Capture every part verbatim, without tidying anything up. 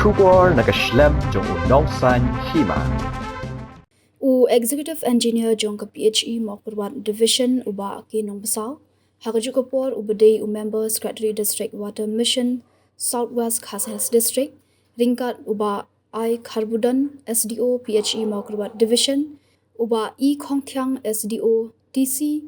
Khubor na ka shlem jong u nongsan hima. U Executive Engineer jong ka P H E Mawkyrwat Division, u Bah K Nongbsap, ha kajuh ka por uba dei u Member Secretary District Water Mission, South West Khasi Hills District, ryngkat u Bah I Kharbudon, S D O P H E Mawkyrwat Division, u Bah E Khongthiang, S D O T C,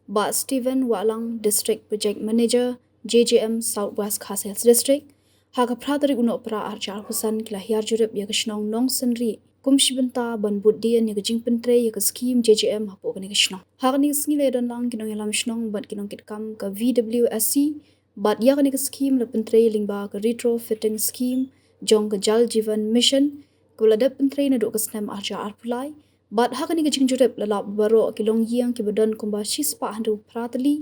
Bah Stephen Wahlang, District Project Manager, J J M, South West Khasi Hills District, ha ka phra tarik u Nohprah arhajar arphew san ki la hiar jurip ïa ka shnong Nongsynrieh kum shi bynta ban bud dien ïa ka jingpyntrei ïa ka skhim J J M hapoh kane ka shnong. Ha kane ka sngi la ïadon lang ki nongïalam shnong bad ki nongkitkam ka V W S C, bad ïa kane ka skhim la pyntrei lyngba ka retrofitting scheme jong ka Jal Jeevan Mission, kaba la dep pyntrei naduh ka snem arhajar arphew lai, bad ha kane ka jingjurip la lap ba baroh ki longïing kiba don kumba shispah hynriew phra tylli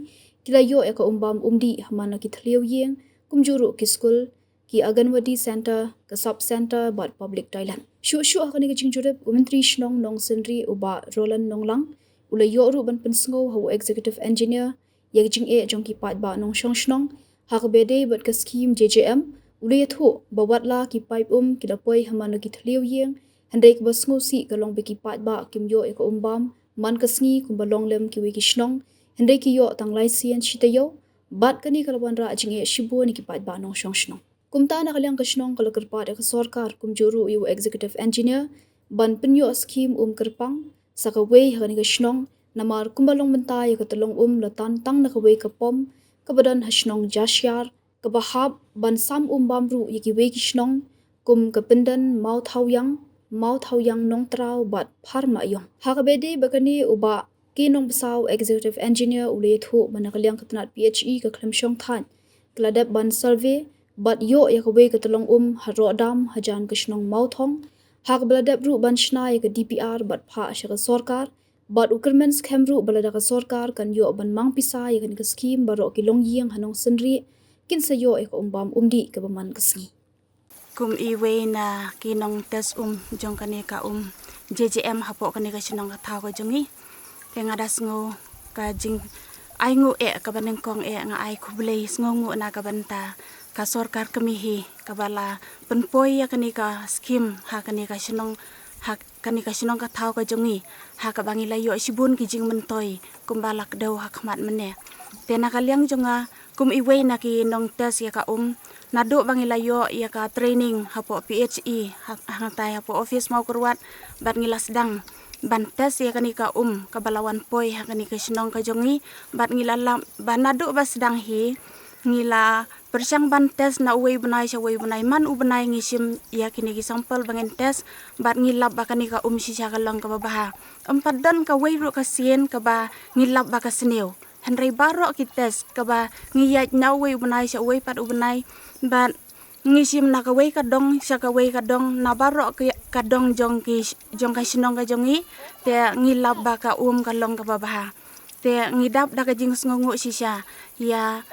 ki la ïoh ïa ka um bam um dih ha man la ki thliew ïing, kumjuh ruh ki skul, ki Anganwadi Center, ka Sub Center bad Public Toilet. Shuh shuh ha kane ka jingjurip, u Myntri Shnong Nongsynrieh u Bah Roland Nonglang u la ïoh ruh ban pynsngew ha u Executive Engineer ïa ka jingeh jong ki paidbah nongshong shnong ha kaba ïadei bad ka skhim J J M. U la ïathuh ba watla ki paip um ki la poi ha man la ki thliew ïing, hynrei kaba sngewsih ka long ba ki paidbah kim ïoh ïa ka um bam man ka sngi kumba long lem kiwei ki shnong, hynrei ki ïoh tang lai sien shi taïew, bad kane ka la wanrah jingeh shibun ïa ki paidbah nongshong shnong. Kumta na ka liang ka shnong ka la kyrpad ïa ka sorkar kumjuh ruh ïa u Executive Engineer ban pynïoh skhim um kyrpang sa kawei ha kane ka shnong, namar kumba long mynta ïa ka tyllong um la tan tang na kawei ka pom kaba don ha shnong Jashiar, kaba hap ban sam um bam ruh ïa kiwei ki shnong kum ka Pyndon, Mawthawiang, Mawthawiang Nongtraw bad Pharmaïong. Ha kaba ïadei bad kane, u Bah K Nongbsap, Executive Engineer, u la ïathuh ba na ka liang ka tnat P H E ka khlem shong thait ka la dep ban survey bad ïoh ïa kawei ka tyllong um ha Rohdam hajan ka shnong Mawthong, ha kaba la dep ruh ban shna ïa ka D P R bad phah sha ka sorkar, bad u kyrmen skhem ruh ba lada ka sorkar kan ïoh ban mang pisa ïa kane ka skhim, baroh ki longïing ha Nongsynrieh kin sa ïoh ïa ka um bam um dih kaba man ka sngi. Kum iwei na ki nong test um jong kane ka um J J M hapoh kane ka shnong ka thaw ka jong ngi, te nga da sngew ka jingainguh eh kaba nyngkong eh, nga ai khublei sngewnguh na ka bynta ka sorkar kmie hi kaba la pynpoi ïa kane ka skhim ha kane ka shnong, ha kane ka shnong ka thaw ka jong ngi, ha kaba ngi la ïoh shibun ki jingmyntoi kumba la kdew ha khmat mynne. Te na ka liang jong nga kum iwei na ki nong test ïa ka um, naduh ba ngi la ïoh ïa ka training hapoh P H E, ha-, hangtai hapoh office Mawkyrwat, bad ngi la sdang ban test ïa kane ka um kaba la wan poi ha kane ka shnong ka jong ngi, bad ngi la lap ba naduh ba sdang hi ngi la pyrshang ban test na uwei u bnai sha uwei u bnai, man u bnai ngi shim ïa kine ki sample ba ngin test, bad ngi lap ba kane ka um shisha ka long kaba bha. Ym pat don kawei ruh ka sien kaba ngi lap ba ka sniew. Hynrei baroh ki test kaba ngi ïaid na uwei u bnai sha uwei pat u bnai, bad ngi shim na kawei ka dong sha kawei ka dong, na baroh ki, ka dong jong ki, jong ka shnong ka jong ngi, te ngi lap ba ka um ka long kaba bha. Te ngi dap da ka jingsngewnguh shisha ïa,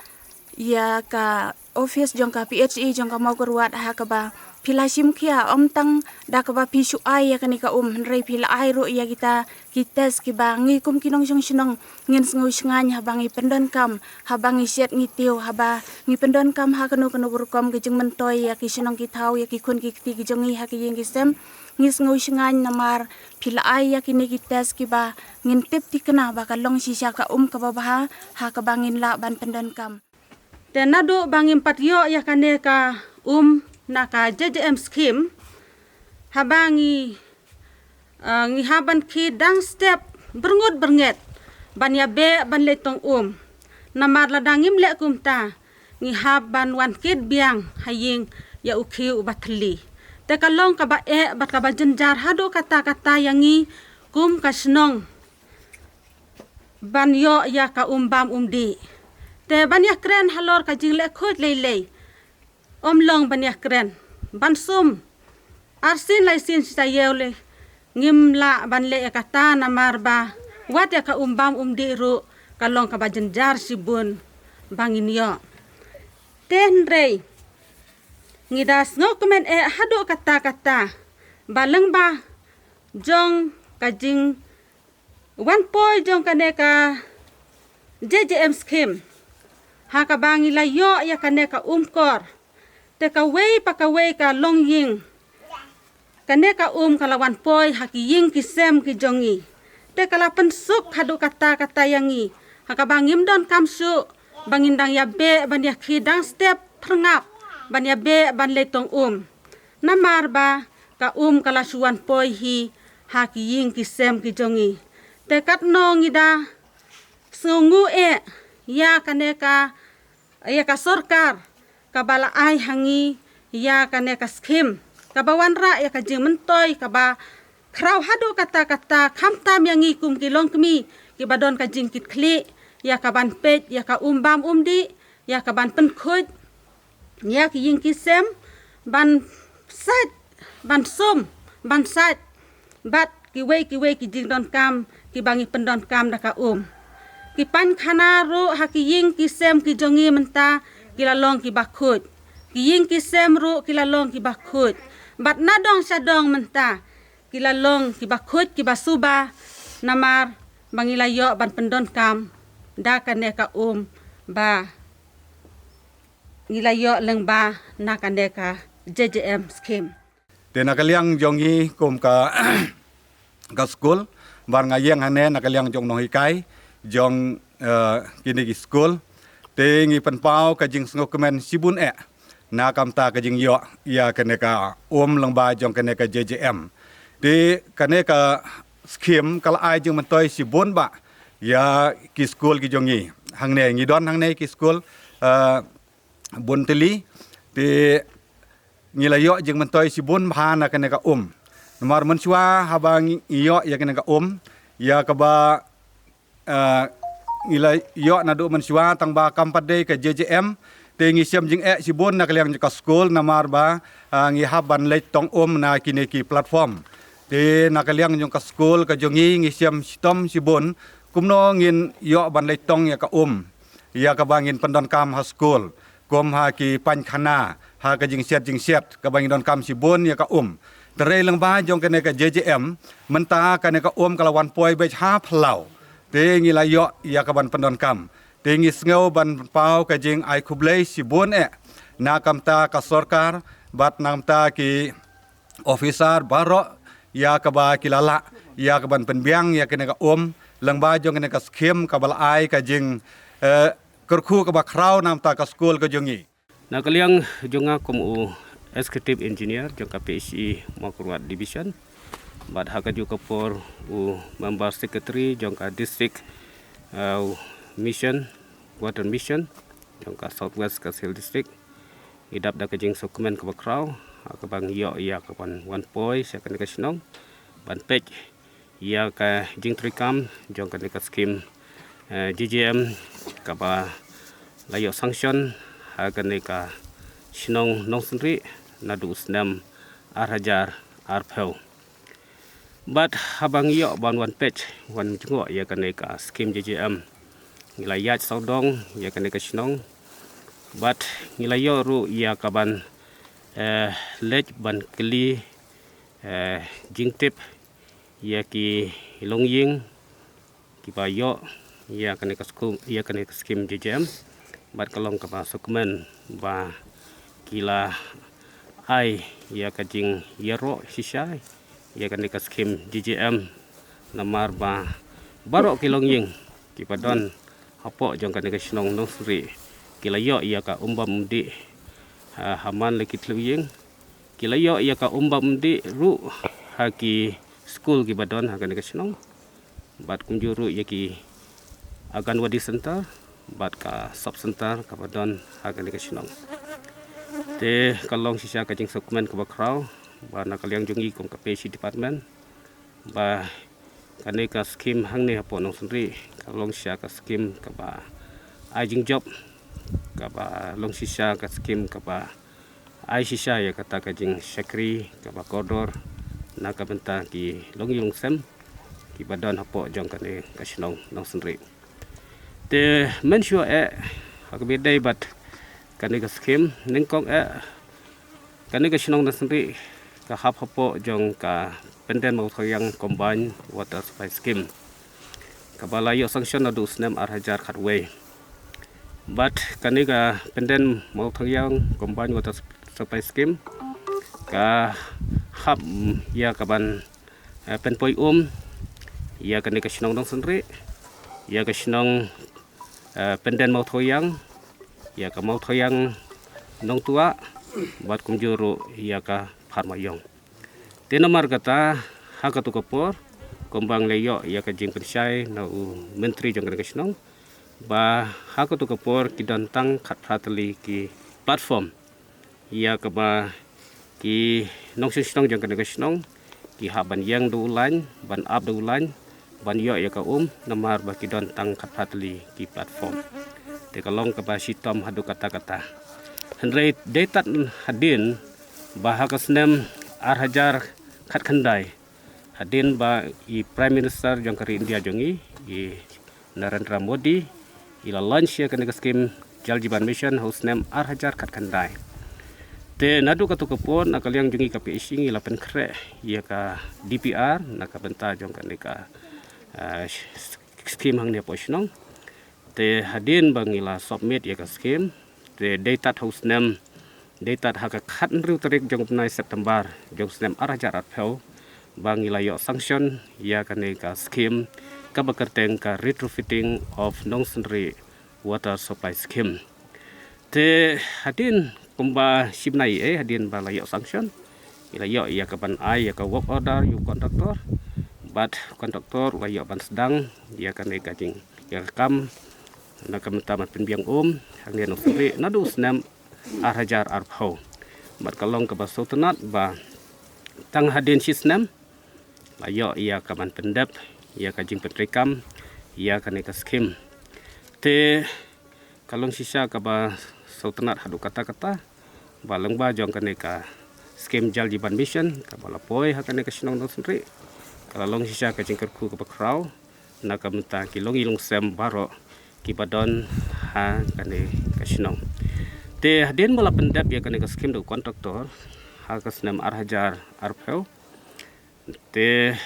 ïa ka office jong ka P H E jong ka Mawkyrwat, ha kaba phi la shim khia, ym tang da kaba phi shu ai ïa kane ka um, hynrei phi la ai ruh ïa kita ki test kiba ngi kum ki nongshong shnong ngin sngew shngaiñ haba ngi pyndonkam, haba ngi shet ngi tiew, haba ngi pyndonkam ha kano kano ka rukom ka jingmyntoi ïa ki shnong ki thaw, ïa ki khun ki kti ki jong ngi ha ki ïing ki sem. Ngi sngew shngaiñ namar phi la ai ïa kine ki test kiba ngin tip thikna ba ka long shisha ka um kaba bha, ha kaba ngin lah ban pyndonkam. Te naduh ba ngim pat ïoh ïa kane ka um na ka J J M scheme, haba ngi, eh, ngi hap ban khie dang step byrngut byrnget ban ïa beh ban leit tong um. Namar lada ngim leh kumta, ngi hap ban wan kit biang ha ïing ïa u khiew uba thylli. Te ka long kaba eh bad kaba jynjar haduh katta katta ïa ngi kum ka shnong ban ïoh ïa ka um bam um dih. Te ban ïa kren halor ka jingleh khuid lei lei, ym long ban ïa kren, ban sum arsien laisien shi taïew lei, ngim lah ban leh ïa kata namar ba wat ïa ka um bam um dih ruh ka long kaba jynjar shibun ba ngin ïoh. Te hynrei ngi da sngewkmen eh haduh katta katta ba lyngba jong ka jing wan poi jong kane ka J J M scheme, ha kaba ngi la ïoh ïa kane ka um kor, Te kawei pa kawei ka longïing, kane ka um ka la wan poi ha ki ïing ki sem ki jong ngi. Te ka la pynsuk haduh katta katta ïa ngi, ha kaba ngim don kam shuh ba ngin dang ïa beh ban ïa khie dang step pyrngap ban ïa beh ban leit tong um. Namar ba ka um ka la shu wan poi hi ha ki ïing ki sem ki jong ngi. Te katno ngi da sngewnguh eh ïa kane ka, ïa ka sorkar kaba la ai ha ngi ïa kane ka skhim kaba wanrah ïa ka jingmyntoi kaba khraw haduh katta katta, khamtam ïa ngi kum ki longkmie kiba don ka jingkitkhlieh ïa ka ban peit ïa ka um bam um dih, ïa ka ban pynkhuid ïa ki ïing ki sem ban sait, ban sum, ban sait bad kiwei kiwei ki jingdonkam kiba ngi pyndonkam da ka um. Ki paikhana ruh ha ki ïing ki sem ki jong ngi mynta ki la long kiba khuid. Ki ïing ki sem ruh ki la long kiba khuid. Bad na dong sha dong mynta ki la long kiba khuid kiba suba, namar ba ngi la ïoh ban pyndonkam da kane ka um ba ngi la ïoh lyngba na kane ka J J M skhim. Te na ka liang jong ngi kum ka, ka skul, bad nga ïeng hangne na ka liang jong nonghikai jong, eh, kine ki skul. Te ngi pynpaw ka jingsngewkmen shibun eh na ka bynta ka jingïoh ïa kane ka um lyngba jong kane ka J J M. Te kane ka skhim ka la ai jingmyntoi shibun bha ïa ki skul ki jong ngi. Hangne ngi don hangne ki skul, eh, bun tylli, te ngi la ïoh jingmyntoi shibun bha na kane ka um. Namar mynshuwa haba ngi ïoh ïa kane ka um, ïa kaba, eh, ngi la ïoh naduh mynshuwa tang ba kam pat dei ka J J M, te ngi shem jingeh shibun na ka liang jong ka skul namar ba, eh, ngi hap ban leit tong um na kine ki platform. Te na ka liang jong ka skul ka jong ngi ngi shem shitom shibun kumno ngin ïoh ban leit tong ïa ka um ïa kaba ngin pyndonkam ha skul, kum ha ki paikhana, ha ka jingsiat jingsiat kaba ngi donkam shibun ïa ka um. Te hynrei lyngba jong kane ka J J M, mynta kane ka um ka la wan poi beit ha phyllaw. Te ngi la ïoh ïa ka ban pyndonkam. Te ngi sngew ban paw ka jingai khublei shibun eh na ka bynta ka sorkar bad na ka bynta ki officer baroh ïa kaba ki la lah ïa ka ban pynbiang ïa kane ka um lyngba jong kane ka skhim kaba la ai ka jing, eh, kyrkhu kaba khraw na ka bynta ka skul ka jong ngi. Na ka liang jong nga kum u Executive Engineer jong ka P H E Mawkyrwat Division, bad ha kajuh ka por u Member Secretary jong ka District, eh, Mission, Water Mission jong ka South West Khasi Hills District, ngi dap da ka jingsngewkmen kaba khraw ha kaba ngi ïoh ïa ka ban wan poi sha kane ka shnong ban peit ïa ka jingtreikam jong kane ka skhim, eh, J J M kaba la ïoh sanction ha kane ka shnong Nongsynrih naduh u snem ar hajar arphew. Bad haba ngi ïoh ban wan peit, wan jngoh ïa kane ka skhim J J M, ngi la ïaid sawdong ïa kane ka shnong. Bad ngi la ïoh ruh ïa ka ban, eh, leit ban kylli, eh, jingtip ïa ki longïing kiba ïoh ïa kane ka skhim, ïa kane ka skhim J J M. Bad ka long kaba sngewkmen ba ki la ai ïa ka jingïaroh shisha ïa kane ka skhim J J M. Namar ba baroh ki longïing kiba don hapoh jong kane ka shnong Nongsynrih ki la ïoh ïa ka um bam um dih, ha, ha man la ki thliew ïing. Ki la ïoh ïa ka um bam um dih ruh ha ki skul kiba don ha kane ka shnong. Bad kumjuh ruh ïa ki Anganwadi Center bad ka Sub Center kaba don ha kane ka shnong. Te ka long shisha ka jingsngewkmen kaba khraw ba na ka liang jong ngi kum ka P H E Department ba kane ka skhim hangne hapoh Nongsynrih ka long shisha ka skhim kaba ai jingjop, kaba long shisha ka skhim kaba ai shisha ïa kata ka jingshakri kaba kordor na ka bynta ki longïing longsem kiba don hapoh jong kane ka shnong Nongsynrih. Te mynshuwa eh ha kaba ïadei bad kane ka skhim, nyngkong eh kane ka shnong Nongsynrih ka hap hapoh jong ka Penden Mawthawiang Combined Water Supply Scheme kaba la ïoh sanction naduh u snem ar hajar khatwei. Bad kane ka Penden Mawthawiang Combined Water Supply Scheme ka hap ïa ka ban, eh, pynpoi um ïa kane ka shnong Nongsynrieh, ïa ka shnong, eh, Pynden Mawthawiang, ïa ka Mawthawiang Nongtuah, bad kumjuh ruh ïa ka Pharmaïong. Te namar kata, ha katu ka por, kumba ngi la ïoh ïa ka jingpynshai na u Myntri jong kane ka shnong, ba ha katu ka por ki don tang khatphra tylli ki platform ïa kaba ki nongshong shnong jong kane ka shnong ki hap ban ïeng da u lain, ban ap da u lain, ban ïoh ïa ka um, namar ba ki don tang khatphra tylli ki platform. Te ka long kaba shitom haduh katta katta. Hynrei dei tad hadien ba ha ka snem ar hajar khatkhyndai, hadien ba i Prime Minister jong ka ri India jong ngi, i Narendra Modi, i la launch ïa kane ka scheme Jal Jeevan Mission ha u snem ar hajar khatkhyndai. Te naduh katu ka por, na ka liang jong ngi ka P H E ngi la pynkhreh ïa ka D P R na ka bynta jong kane ka, ah, scheme hangne hapoh shnong. Te hadien ba ngi la submit ïa ka scheme, te dei tad ha u snem, dei tad ha ka khathynriew tarik jong u bnai September jong u snem ar hajar arphew, ba ngi la ïoh sanction ïa kane ka scheme kaba kyrteng ka Retrofitting of Nongsynrieh Water Supply Scheme. Te hadien kumba shipnai, eh, hadien ba la ïoh sanction, i la ïoh ïa ka ban ai ïa ka work order ïa u contractor, bad contractor la ïoh ban sdang ïa kane ka jing, ïa ka kam na ka bynta ban pynbiang um hangne ha Nongsynrieh naduh u snem ar hajar arphew. Bad ka long kaba sngewtynnat ba tang hadien shi snem la ïoh ïa ka ban pyndep ïa ka jingpyntreikam ïa kane ka scheme. Te ka long shisha kaba sngewtynnat haduh katta katta ba lyngba jong kane ka scheme Jal Jeevan Mission kaba la poi ha kane ka shnong Nongsynrieh, ka la long shisha ka jingkyrkhu kaba khraw na ka bynta ki longïing longsem baroh kiba don ha kane ka shnong. Te hadien ba la pyndep ïa kane ka scheme da u contractor ha ka snem ar hajar arphew, te,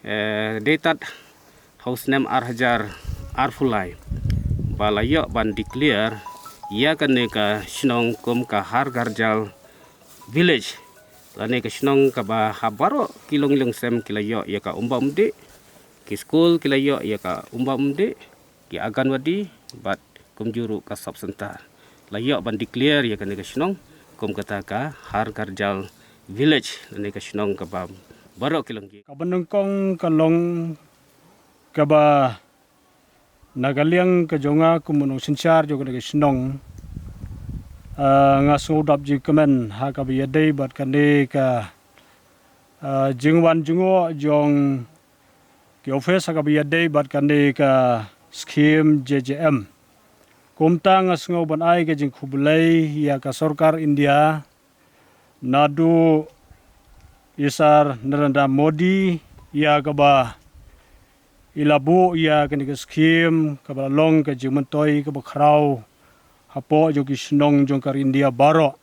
eh, dei tad ha u snem ar hajar arphew lai ba la ïoh ban declare ïa kane ka shnong kum ka Har Ghar Jal Village, lane ka shnong kaba ha baroh ki longïing longsem ki la ïoh ïa ka um bam um dih, ki skul ki la ïoh ïa ka um bam um dih, ki Anganwadi, bad kumjuh ruh ka sub center. La ïoh ban declare ïa kane ka shnong kum kata ka Har Ghar Jal Village, lane ka shnong kaba baroh ki longïing. Kaba nyngkong ka long kaba na ka liang ka jong nga kum u nongsynshar jong kane ka shnong, ah, nga sngewdap jingkmen ha kaba ïadei bad kane ka, ah, jingwan jngoh jong ki office ha kaba ïadei bad kane ka scheme J J M. Kumta nga sngew ban ai ka jingkhublei ïa ka sorkar India naduh i Sir Narendra Modi ïa kaba i la buh ïa kane ka scheme kaba la long ka jingmyntoi kaba khraw hapoh jong ki shnong jong ka ri India baroh.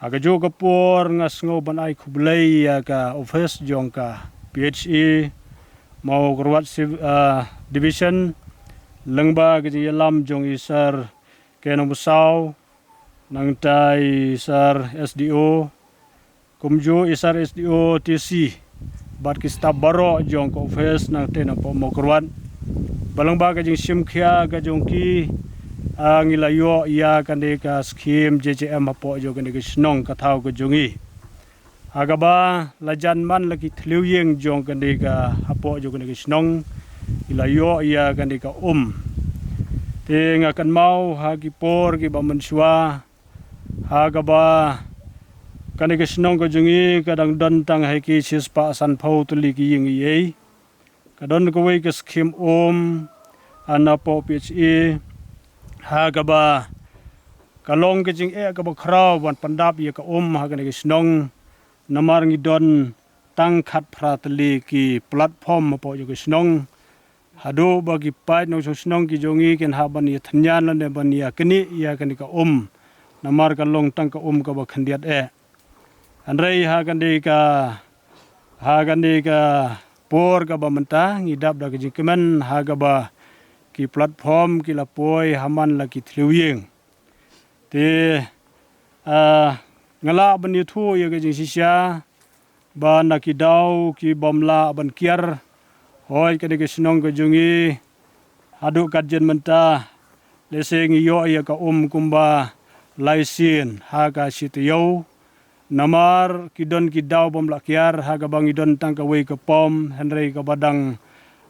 Ha kajuh ka por nga sngew ban ai khublei ïa ka office jong ka P H E Mawkyrwat Sub, ah, Division, lyngba ka jingïalam jong i Sir K Nongbusaw, nangta i Sir S D O, kumjuh i Sir S D O T C, bad ki staff baroh jong ka office nangta napoh Mawkyrwat. Ba lyngba ka jingshim khia ka jong ki, ah, ngi la ïoh ïa kane ka scheme J J M hapoh jong kane ka shnong ka thaw ka jong ngi. Ha kaba la jan man la ki thliew ïing jong kane ka hapoh jong kane ka shnong, ngi la ïoh ïa kane ka um. Te nga kynmaw ha ki por kiba mynshuwa, ha kaba kane ka shnong ka jong ngi ka dang don tang ha ki shispah sanphew tylli ki ïing ei ei. Ka don kawei ka scheme um, ah, napoh P H E, ha kaba ka long ka jingeh kaba khraw ban pyndap ïa ka um ha kane ka shnong, namar ngi don tang khatphra tylli ki platform hapoh jong ka shnong. Haduh ba ki paid nongshong shnong ki jong ngi kin hap ban ïa thynnian lane ban ïa knieh ïa kane ka um, namar ka long tang ka um kaba khyndiat eh. Hynrei ha kane ka, ha kane ka por kaba mynta ngi dap da ka jingkmen ha kaba ki platform ki la poi ha man la ki thliew ïing. Te Ah, nga lah ban ïathuh ïa ka jingshisha ba na ki daw ki bym lah ban kiar hoi kane ka shnong ka jong ngi haduh katjin mynta. Lehse ngi ïoh ïa ka um kumba lai sien ha ka shi taïew. Namar ki don ki daw bym lah kiar ha kaba ngi don tang kawei ka pom, hynrei kaba dang,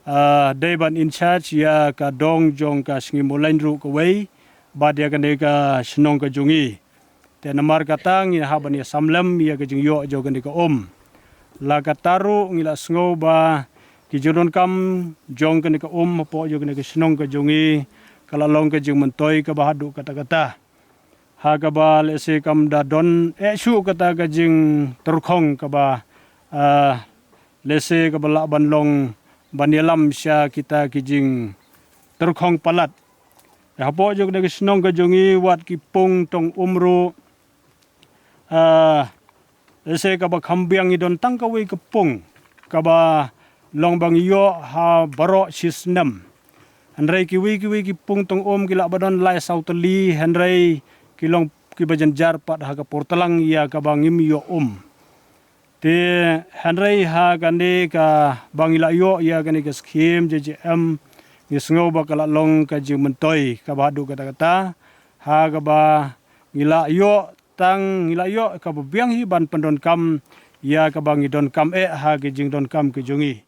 ah, dei ban in charge ïa ka dong jong ka Sngi Mawlaiñ ruh kawei bad ïa kane ka shnong ka jong ngi. Te namar kata ngi hap ban ïa sam lem ïa ka jingïoh jong kane ka um. La kata ruh ngi la sngew ba ki jingdonkam jong kane ka um hapoh jong kane ka shnong ka jong ngi ka la long ka jingmyntoi kaba haduh katta katta. Ha kaba lehse kam da don eh shuh kata ka jingtyrkhong kaba, ah, lehse kaba lah ban long ban ïalam sha kita ki jingtyrkhong palat. Hapoh jong kane ka shnong ka jong ngi wat ki pung tong um ruh, ah, lehse kaba kham biang ngi don tang kawei ka pung kaba long ba ngi ïoh ha baroh shi snem. Hynrei kiwei kiwei ki pung tong um ki lah ba don lai saw tylli, hynrei ki long kiba jynjar pat ha ka por tlang ïa kaba ngim ïoh um. Te hynrei ha kane kaba ngi la ïoh ïa kane ka skhim J J M, ngi sngew ba ka la long ka jingmyntoi kaba haduh katta katta ha kaba ngi la ïoh tang, ngi la ïoh kaba biang hi ban pyndonkam ïa kaba ngi donkam eh ha ki jingdonkam ki jong ngi.